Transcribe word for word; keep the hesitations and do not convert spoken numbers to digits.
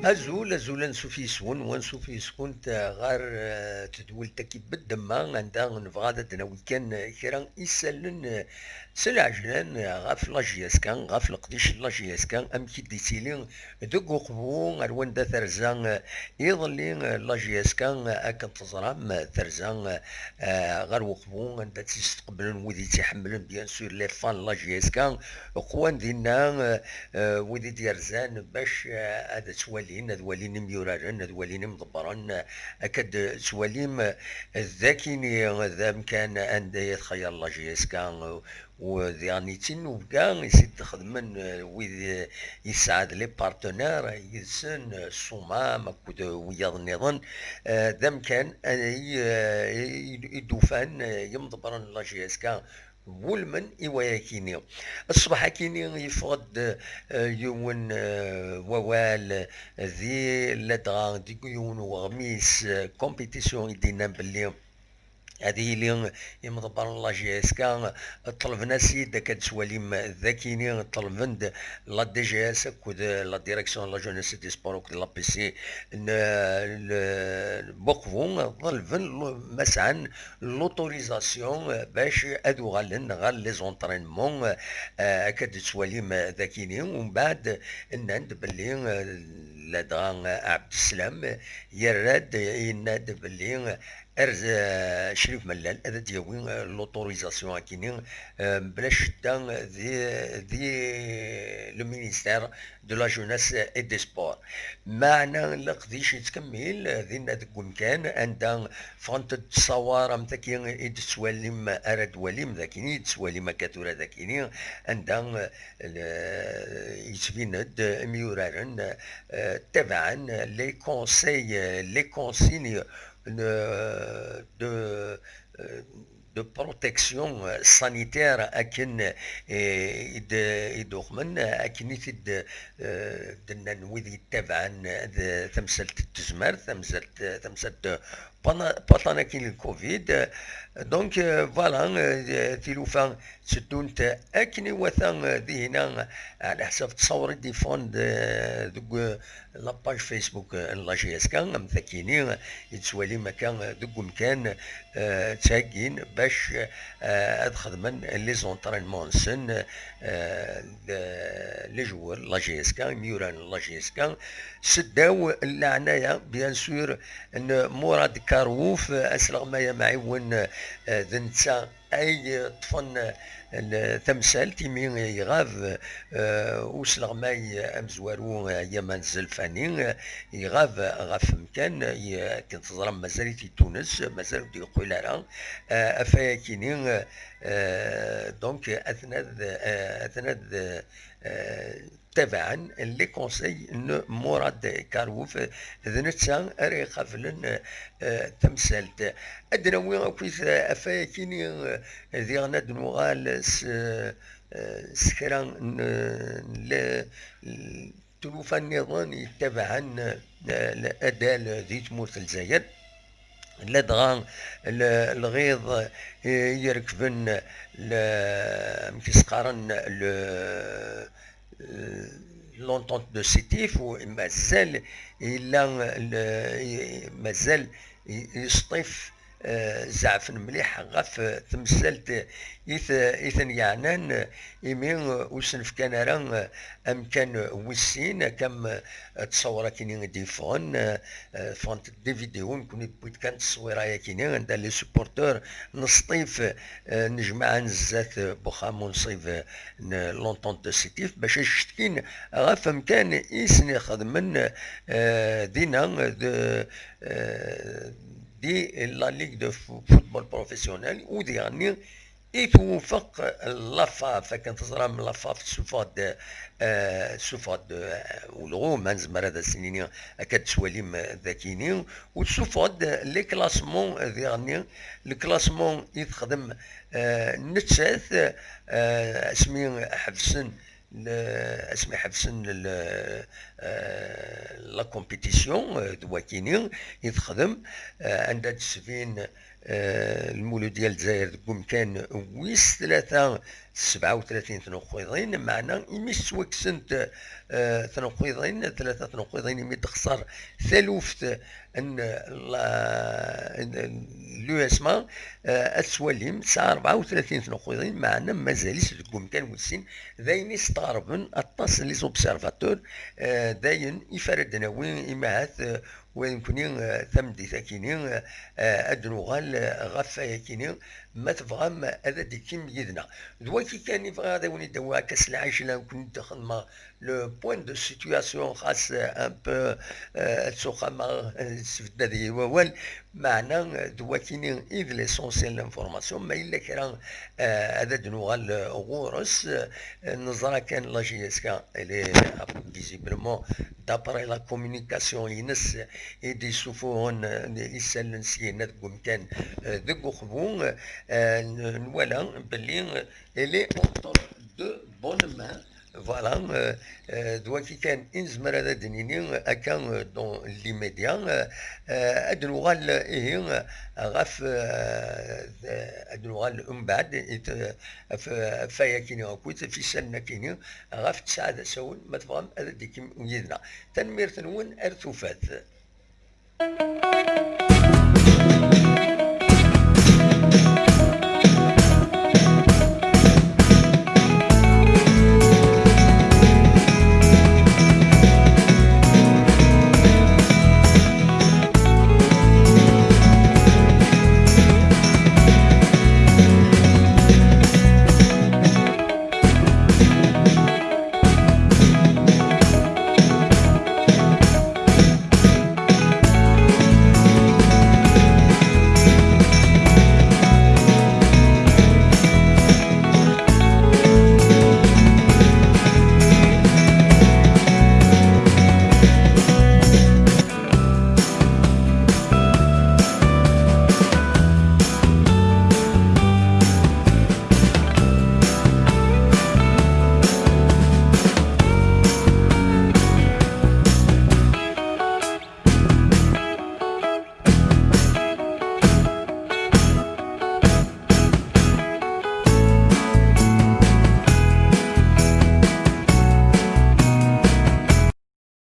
Azul, azul, ansuf yes-wen, wansuf yes-kunt, eh, ɣer, eh, tedwilt-agi n Beddemma, anda nebɣa ad d-nawi kan, eh, kra isallen, eh, s lɛejlan, eh, ɣef la J S K, ɣef leqdic n la J S K, amek i d-ittili deg uqbu, ar wanda terza, eh, iḍelli, eh, la J S K, eh, akken teẓram, eh, terza, eh, eh, ɣer uqbu, anda tt-isteqblen wid i tt-iḥemmlen, bien sûr, les fans n la J S K, qwan dinna, eh, eh, wid i d-yerzan bac, eh, ad ttwalin, ad walin imyuraren, ad walin imḍebbren, eh, akka d-ttwalim, eh, d akini, eh, d amkan anda i txayar la J S K, eh, u diɣen i d tinubga i s-id-xedmen, eh, wid, eh, yesɛa d les partenaires yid-sen, eh, Ṣṣumam akked wiyaḍ nniḍen, eh, d amkan, eh, i, eh, i, i d-ufan, eh, yimḍebbren n la J S K, wulmen i wayakini. Ṣṣbeḥ akini yeffeɣ-d, eh, yiwen, eh, wawal, eh, di ladɣa deg yiwen uɣmis, eh, compétition i d-innan belli ad yili imḍebbren n la J S K, ṭelben-as-id akka d-ttwalim d akini, ṭelben-d la D G S akked la Direction de la Jeunesse et des Sports akked la P C n, n Buqbu, ḍelben lu-, ma sɛan l'autorisation, eh, bac ad uɣalen ɣer les entraînements, eh, akka d-ttwalim d akini, umbeɛd nnan-d belli, eh, ladɣa Ɛebdeslam yerra-d, yenna-d belli, eh, Crif Mellal ad d-yawi, eh, l'autorisation akini, eh, mebla ccedda, eh, di, di le ministère de la Jeunesse et des Sports. Meɛna leqdic yettkemmil, eh, dinna deg umkan anda ffɣent-d ttṣawar am taki i d-tettwalim, ara d-twalim dagini, i d-tettwalim akka tura dagini, anda, eh, le-, yettbin-d imyuraren, eh, ttabaɛen les conseils, eh, les consignes, eh, de, eh, de protection, eh, sanitaire akken, eh, i d-, i d-uqmen, akken i t-id, eh, d-nnan wid yettabaɛen, eh, d tamsalt n tezmert, tamsalt, tamsalt n pata-, patanakin n covid. Donc, eh, voilà, eh, tilufa tteddunt akken iwata, eh, dihina, ɛla ḥsab ttṣawar i d-yeffɣen d-, deg, eh, la page Facebook, eh, n la J S K, am takini, eh, i tettwalim akka, eh, deg umkan, eh, ttheggin bac, eh, ad xedmen les entraînements-nsen, eh, d-, les joueurs n la J S K, imyuran n la J S K, seddaw n leɛnaya, bien sûr, n Murad Karouf, eh, asleɣmay amɛiwen, eh, d netta ay ṭṭfen, eh, l-, tamsalt, imi iɣab, eh, usleɣmay amezwaru, eh, Yaman Zelfani, eh, iɣab ɣef umkan, eh, akken teẓram mazal-it i Tunes, mazal ur d-yeqqil ara, eh, afayakini, eh, donc, atnad, eh, atnad, eh, ttabaɛen les conseils n Murad Karouf, d netta ara iqablen, eh, tamsalt. Ad d-nawi akkit, eh, afayakini, eh, diɣen ad d-nuɣal s, eh, s kra n, n le-, n tlufa nniḍen yettabaɛen, eh, adal di tmurt n Lezzayer. Ladɣa l-, lɣiḍ, eh, i irekben le-, amek i s-qqaren, le-, l'entente de Sétif, u mazal yella le-, i-, mazal i-, yesṭif, eh, zeɛfen mliḥ ɣef temsalt i t-, i ten-yeɛnan, imi ur sen-fkan ara, eh, amkan wis sin, akka am, eh, ttṣawar akini i d-yeffɣen, eh, eh, ffɣent des vidéos, nekkni wwin-d kan tteswira-yakini, anda les supporteurs n Sṭif, eh, nejmaɛen zdat, eh, n uxxam unṣib, eh, n l'entente de Sétif, bac ad cetkin ɣef umkan i sen-ixedmen, eh, dinna, de, eh, di la Ligue de fo-, football professionnel, u diɣenni i twufeq la FAF. Akken teẓram, la FAF tessufeɣ-d, eh, tessufeɣ-d, eh, ulɣu, ma nezmer ad as-nini akka d-tettwalim, eh, dakini, u tessufeɣ-d les classements, eh, diɣenni, le classement i texdem, eh, nettat, eh, asmi ḥebsen, le-, asmi ḥebsen le-, eh, la compétition, eh, d wakini i texdem, eh, anda d-tesbin eh, Lmulud n Lezzayer deg umkan wis tlata, sebɛa u tlatin tneqqiḍin, meɛna imi s-ttwakksent, eh, tneqqiḍin, tlata tneqqiḍin, imi d-texṣer taluft n la, n, n l'U S M A, eh, ad twalim tesɛa rebɛa u tlatin tneqqiḍin, meɛna mazal-itt deg umkan wis sin, d ayen yesteɣraben aṭas n les observateurs, eh, d ayen ifa ara d-nawi, imi ahat, eh, wa nekkni, eh, tameddit-akini, eh, eh, ad d-nuɣal, eh, ɣef wayakini, ma tebɣam ad d-tekkim yid-neɣ. D waki kan i bɣiɣ ad awen-id-awiɣ akka s lɛejla, nekkni d-xedmeɣ le point de situation, xas, eh, un peu, eh, ad ttuxameɣ, eh, sbedda deg wawal, meɛna, eh, d wakini i d l'essentiel l'information, ma yella kra, eh, ad d-nuɣal, eh, ɣur-s, eh, neẓra kan la J S K, elle est, eh, visiblement, d'après la communication ines i d-yessufuɣen, eh, isallen syin deg umkan, eh, deg uqbu, eh, n-, nwala belli, eh, elle est entre de bonnes mains. Voilà, eh, eh, d waki kan i nezmer ad d-nini akka, eh, dans l'immédiat, eh, eh, ad nuɣal, eh, ihi, eh, ɣef, eh, eh, ad nuɣal umbeɛd i t-, ɣef, ɣef wayakini akkit, ɣef isallen akini, ɣef tesɛa d asawen, ma tebɣam ad d-tekkim yid-neɣ. Tanemmirt-nwen, ar tufat.